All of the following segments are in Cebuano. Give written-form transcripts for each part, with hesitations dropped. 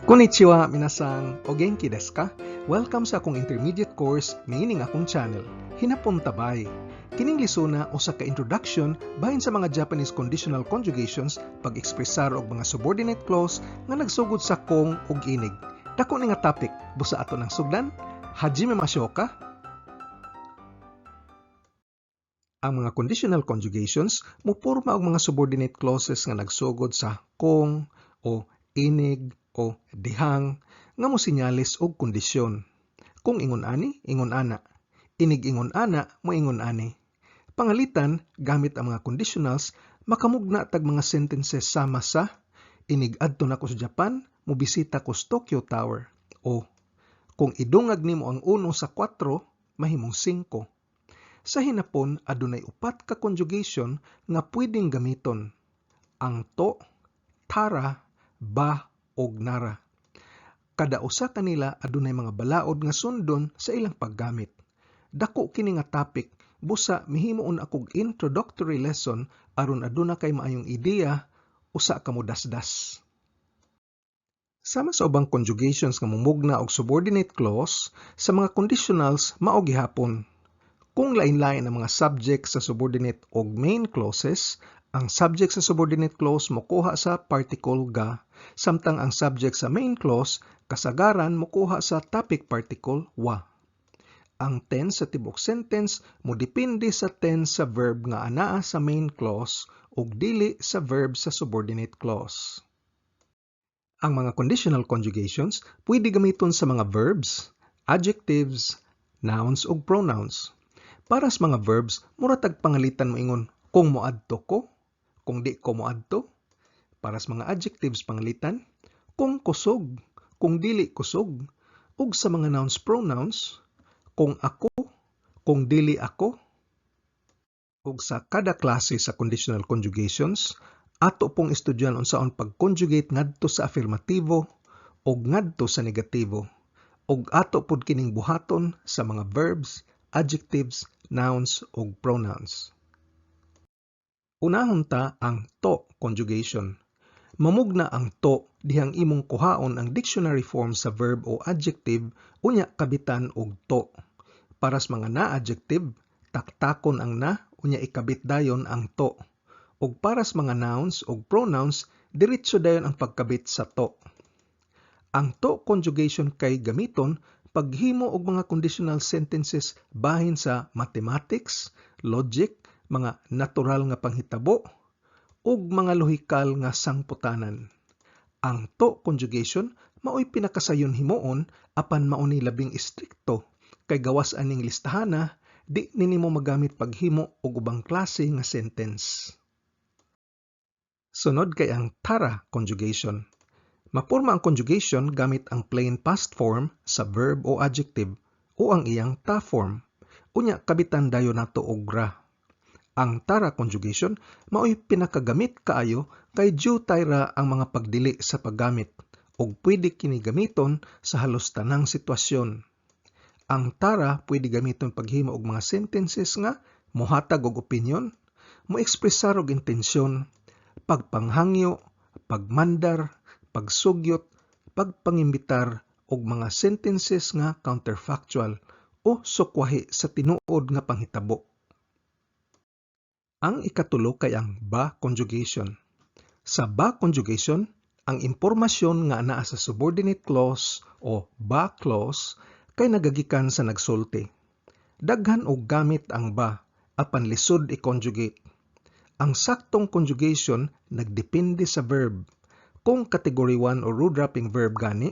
Konnichiwa, minasan. O genki desu ka? Welcome sa akong intermediate course niining akong channel. Hinapon tabay. Kining lisuna usa ka introduction bahin sa mga Japanese conditional conjugations, pag-ekspresar og mga subordinate clause nga nagsugod sa kung ug inig. Dako ni nga topic, busa ato nang sugdan. Hajime mashou ka? Ang mga conditional conjugations moporma og mga subordinate clauses nga nagsugod sa kung o inig o dihang nga mosinyales og kondisyon. Kung ingon ani, ingon ana. Inig ingon ana, moingon ani. Pangalitan, gamit ang mga conditionals, makamugna tag mga sentences sama sa "Inig adto nako sa Japan, mobisita ko sa Tokyo Tower" o "Kung idungag nimo ang uno sa 4, mahimong 5." Sa hinapon, adunay upat ka conjugation nga pwedeng gamiton: ang to, tara, ba ug nara. Kada usa kanila adunay mga balaod nga sundon sa ilang paggamit. Dako kini nga topic, busa mihimuon akog introductory lesson aron aduna kay maayong ideya usa ka modasdas. Sama sa ubang conjugations nga momugna og subordinate clause, sa mga conditionals mao gihapon. Kung lain-lain ang mga subject sa subordinate ug main clauses, ang subject sa subordinate clause mokuha sa particle ga, samtang ang subject sa main clause kasagaran mokuha sa topic particle wa. Ang tense sa tibuok sentence modepende sa tense sa verb nga anaa sa main clause ug dili sa verb sa subordinate clause. Ang mga conditional conjugations pwede gamiton sa mga verbs, adjectives, nouns ug pronouns. Para sa mga verbs, mura tag pangalitan moingon "kung moadto ko", "kung di ko moadto". Para sa mga adjectives, pangalitan "kung kusog", "kung dili kusog", ug sa mga nouns, pronouns, "kung ako", "kung dili ako". Ug sa kada klase sa conditional conjugations, ato pong estudyohan unsaon pag-conjugate ngadto sa afirmatibo ug ngadto sa negatibo. Ug ato pod kining buhaton sa mga verbs, adjectives, nouns ug pronouns. Unahon ta ang to conjugation. Mamugna ang to dihang imong kuhaon ang dictionary form sa verb o adjective unya kabitan og to. Para sa mga na-adjective, taktakon ang na unya ikabit dayon ang to. Ug para sa mga nouns ug pronouns, diretso dayon ang pagkabit sa to. Ang to conjugation kay gamiton paghimo og mga conditional sentences bahin sa mathematics, logic, mga natural nga panghitabo, ug mga lohikal nga sangputanan. Ang to conjugation maoy pinakasayon himuon, apan mao ni labing istrikto kay gawas aning listahana, di ni nimo magamit paghimo og ubang klase nga sentence. Sunod kay ang tara conjugation. Maporma ang conjugation gamit ang plain past form sa verb o adjective o ang iyang ta form. Unya kabitan dayon nato og ra. Ang tara conjugation maoy pinakagamit kaayo kay diyutay ra ang mga pagdili sa paggamit ug pwede kini gamiton sa halos tanang sitwasyon. Ang tara pwede gamiton paghimo og mga sentences nga mohatag og opinyon, moekspresar og intensyon, pagpanghangyo, pagmandar, pagsugyot, pagpangimbitar ug mga sentences nga counterfactual o sukwahi sa tinuod nga panghitabo. Ang ikatulo kay ang ba conjugation. Sa ba conjugation, ang impormasyon nga anaa sa subordinate clause o ba clause kay nagagikan sa nagsulti. Daghan og gamit ang ba apan lisod i-conjugate. Ang saktong conjugation nagdepende sa verb. Kung category 1 o ru-dropping verb gani,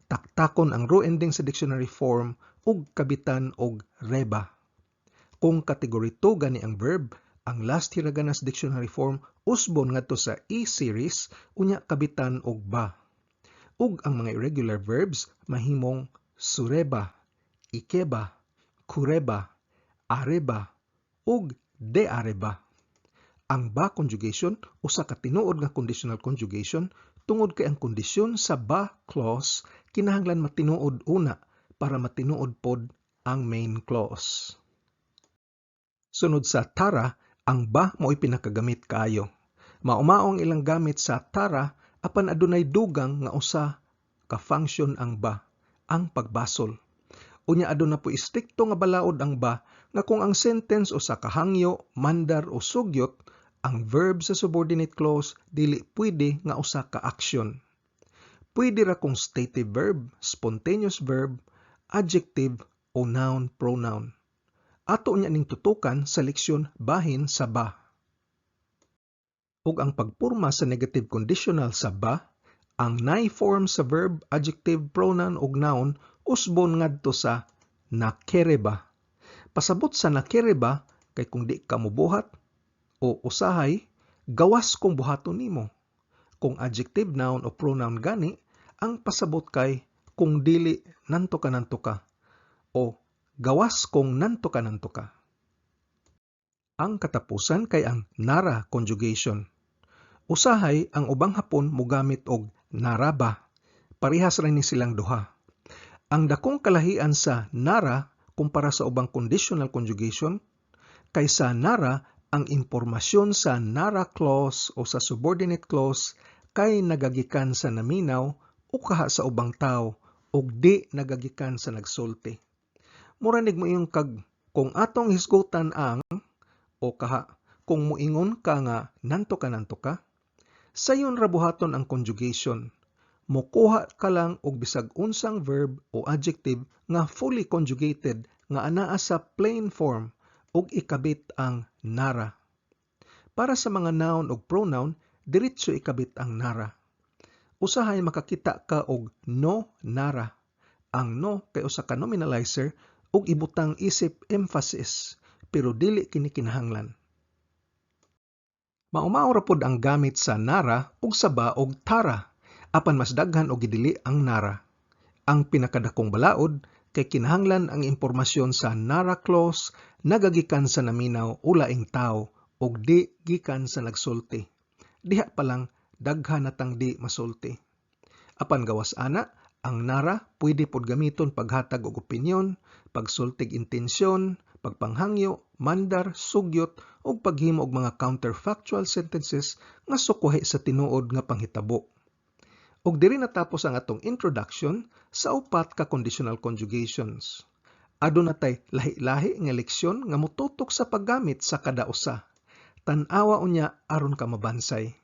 taktakon ang ru ending sa dictionary form ug kabitan og reba. Kung category 2 gani ang verb, ang last hiragana sa dictionary form usbon ngadto sa E series unya kabitan og ba. Ug ang mga irregular verbs mahimong sureba, ikeba, kureba, areba ug deareba. Ang ba conjugation usa ka tinuod nga conditional conjugation tungod kay ang kondisyon sa ba clause kinahanglan matinuod una para matinuod pod ang main clause. Sunod sa tara, ang ba mao'y pinakagamit kaayo. Mao-mao ang ilang gamit sa tara apan adunay dugang nga usa ka function ang ba, ang pagbasol. Unya aduna poy istrikto nga balaod ang ba nga kung ang sentence usa ka hangyo, mandar o sugyot, ang verb sa subordinate clause dili pwede nga usa ka action. Pwede ra kung stative verb, spontaneous verb, adjective o noun pronoun. Ato unya ning tutukan sa leksyon bahin sa ba. Ug ang pagporma sa negative conditional sa ba, ang nay form sa verb, adjective, pronoun ug noun usbon ngadto sa nakereba. Pasabot sa nakereba kay kung di ka mobuhat o usahay, gawas kung buhaton nimo. Kung adjective, noun o pronoun gani, ang pasabot kay kung dili nanto ka nanto ka o gawas kung nanto ka nanto ka. Ang katapusan kay ang nara conjugation. Usahay ang ubang Hapon mogamit og naraba. Parehas ra ni silang duha. Ang dakong kalahian sa nara kumpara sa ubang conditional conjugation kay sa nara, ang impormasyon sa nara clause o sa subordinate clause kay nagagikan sa naminaw o kaha sa ubang tawo ug di nagagikan sa nagsulti. Mura nig moingon kag kung atong hisgutan ang o kaha kung moingon ka nga nanto ka nanto ka, sayon ra buhaton ang conjugation. Mokuha ka lang og bisag unsang verb o adjective nga fully conjugated nga anaa sa plain form ug ikabit ang nara. Para sa mga noun ug pronoun, diretso ikabit ang nara. Usahay makakita ka og no nara. Ang no kay usa ka nominalizer ug ibutang isip emphasis, pero dili kini kinahanglan. Mao-mao ra pod ang gamit sa nara ug sa ba og tara, apan mas daghan og gidili ang nara. Ang pinakadakong balaod kay kinahanglan ang impormasyon sa nara clause nagagikan sa naminaw o laing tawo ug di gikan sa nagsulti. Diha pa lang daghan na tang di masulti. Apan gawas ana, ang nara pwede pod gamiton paghatag og opinyon, pagsultig intensyon, pagpanghangyo, mandar, sugyot ug paghimo og mga counterfactual sentences nga sukwahi sa tinuod nga panghitabo. Ug diri natapos ang atong introduction sa upat ka conditional conjugations. Aduna tay lahi-lahi nga leksyon nga motutok sa paggamit sa kada usa. Tan-awa unya aron ka mabansay.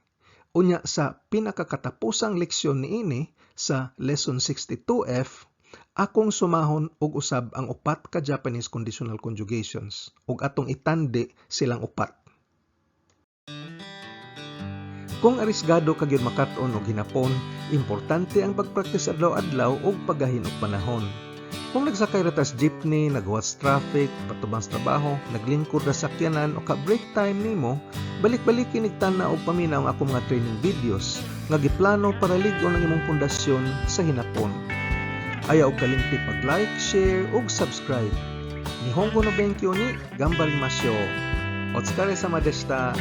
Unya sa pinakakatapusang leksyon niini sa lesson 62F, akong sumahon og usab ang upat ka Japanese conditional conjugations ug atong itandi silang upat. Kung arisgado ka gyud makat-on og hinapon, importante ang pagpraktis adlaw-adlaw ug paggahin og panahon. Kung nagsakay ra tas jeepney, naghuwat sa traffic, patubang sa trabaho, naglingkod ra sa sakyanan o ka break time nimo, balik-baliki nig tan-aw og paminaw ang akong mga training videos nga giplano para lig-on ang imong pundasyon sa hinapon. Ayaw og kalimti pag-like, share ug subscribe. Nihongo no benkyo ni gambarimasho. Otsukaresama deshita.